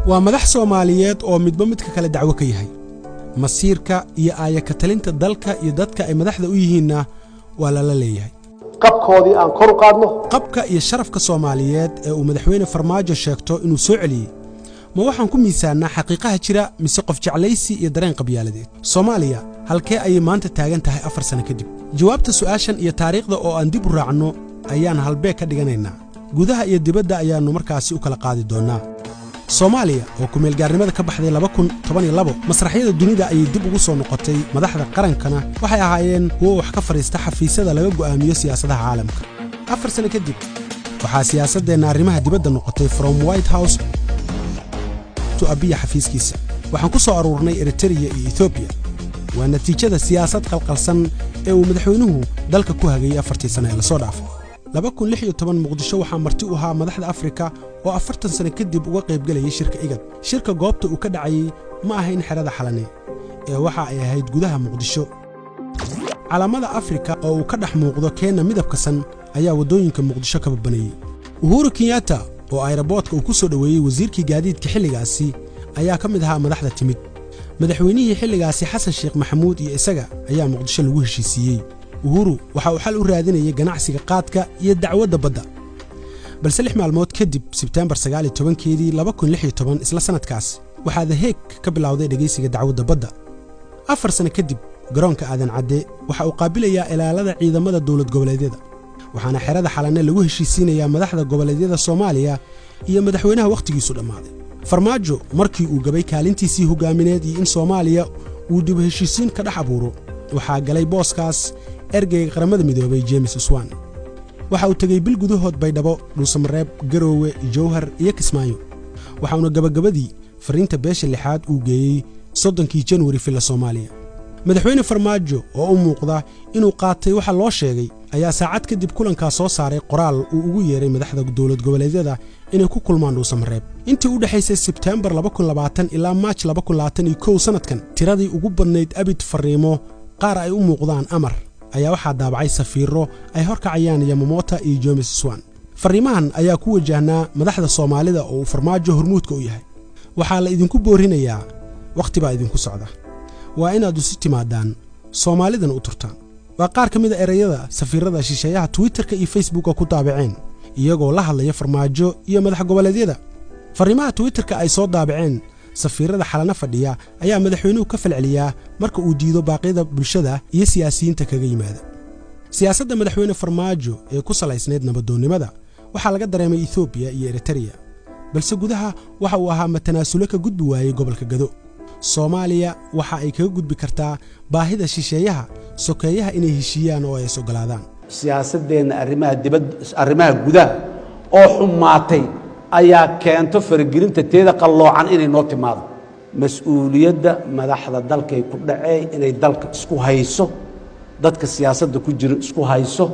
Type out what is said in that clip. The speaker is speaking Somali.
Waa madax Soomaaliyeed oo midba midka kale dacwo ka yahay. Masiirka iyo aayaka talinta dalka iyo dadka ay madaxda u yihiinna waa lala leeyahay. Qabkoodii aan kor u qaadno. Qabka iyo sharafka Soomaaliyeed ee uu Madaxweyne Farmaajo sheegto inuu soo celiyey, ma waxaan ku miisaannaa xaqiiqaha jira mise qof jeclaysi iyo dareen qabyaaladeed? Soomaaliya halkee ayay maanta taagan tahay 4 sano kadib? Jawaabta su'aashan iyo taariikhda oo aan dib u raacno ayaan halbeeg ka dhiganaynaa. Gudaha iyo dibadda ayaannu markaasi u kala qaadi doonnaa. Soomaaliya oo kumeelgaarnimada ka baxday 2012 masraxyada dunida ayay dib ugu soo noqotay. Madaxda qarankana waxay ahaayeen kuwo wax ka fadhiista xafiisyada laga go'aamiyo siyaasadaha caalamka. 4 sano kadib waxaa siyaasaddeenna arrimaha dibadda noqotay from White House to Abiya xafiiskiisa. Waxaan ku soo aruurnay Eritreya iyo Etoobiya. Waa natiijada siyaasad qalqalsan ee uu madaxweynuhu dalka ku hagayey 4-tii sano ee lasoo dhaafay. 2016 Muqdisho waxaa marti u ahaa madaxda Afrika oo 40 sano kadib uga qaybgelayay shirka IGAD. Shirka goobta uu ka dhacayey ma ahayn xerada Xalane ee waxa ay ahayd gudaha Muqdisho. Calaamada Afrika oo uu ka dhex muuqdo keenna midabka san ayaa waddooyinka Muqdisho ka babanayey. Uhuru Kenyatta oo ayraboodka uu ku soo dhoweeyey wasiirkii gaadiidka xilligaasi ayaa ka mid ahaa madaxda timid. Madaxweynihii xilligaasi Xasan Sheekh Maxamuud iyo isaga ayaa Muqdisho lagu heshiisiiyey. Uhuru waxa uu xal u raadinayay ganacsiga qaadka iyo dacwadda badda. Balse 6 maalmood kadib, Sebteembar 19-keedii 2016, isla sannadkaas, waxaa The Hague ka bilowday dhegaysiga dacwadda badda. 4 sano kadib garoonka Aadan Cadde waxa uu qaabilayaa ilaalada ciidamada dowlad goboleedyada, waxaana xerada Xalane lagu heshiisiinayaa madaxda goboleedyada Soomaaliya iyo madaxweynaha wakhtigiisu dhammaaday, Farmaajo. Markii uu gabay kaalintiisii hoggaamineed iyo in Soomaaliya uu dib u heshiisiin ka dhex abuuro, waxaa galay booskaas ergeyga Qaramada Midoobay, James Swan. Waxa uu tegey bil gudahood Baydhabo, Dhuusamareeb, Garoowe, Jowhar iyo Kismaayo, waxauna gabagabadii farriinta beesha lixaad uu geeyey 30-kii Janwari Villa Soomaaliya. Madaxweyne Farmaajo oo u muuqda inuu qaatay waxa loo sheegay ayaa saacad kadib kulankaa soo saaray qoraal uu ugu yeeray madaxda dowlad goboleedyada inay ku kulmaan Dhuusamareeb. Intii u dhexaysay Sebteembar ilaa Maaj sannadkan, tiradii ugu badnayd abid farriimo qaar ay u muuqdaan amar ayaa waxaa daabacay safiirro ay horkacayaan Yamamoto iyo James Swan. Farriimahan ayaa ku wajahnaa madaxda Soomaalida oo uu Farmaajo hormuudka u yahay. Waxaa la idinku boorinayaa, wakhti baa idinku socda, waa inaad isu timaadaan, Soomaalidana u turtaan, waa qaar ka mid a ereyada safiirrada shisheeyaha Twitterka iyo Facebooka ku daabaceen iyagoo la hadlaya Farmaajo iyo madax goboleedyada. Farriimaha Twitterka ay soo daabaceen safiirrada Xalana fadhiya ayaa madaxweynuhu ka falceliyaa marka uu diido baaqyada bulshada iyo siyaasiyiinta kaga yimaada. Siyaasadda Madaxweyne Farmaajo ee ku salaysnayd nabadoonnimada waxaa laga dareemay Etoobiya iyo Eritreya, balse gudaha waxa uu ahaa matanaasulo ka gudbi waayey gobolka Gado. Soomaaliya waxa ay kaga gudbi kartaa baahida shisheeyaha sokeeyaha inay heshiiyaan oo ay is oggolaadaan. Siyaasaddeenna arrimaha dibad, arrimaha gudaha oo xumaatay ayaa keento faragelinta teeda qalloocan inay noo timaado. Mas-uuliyadda madaxda dalkay ku dhacee inay dalka isku hayso, dadka siyaasadda ku jira isku hayso.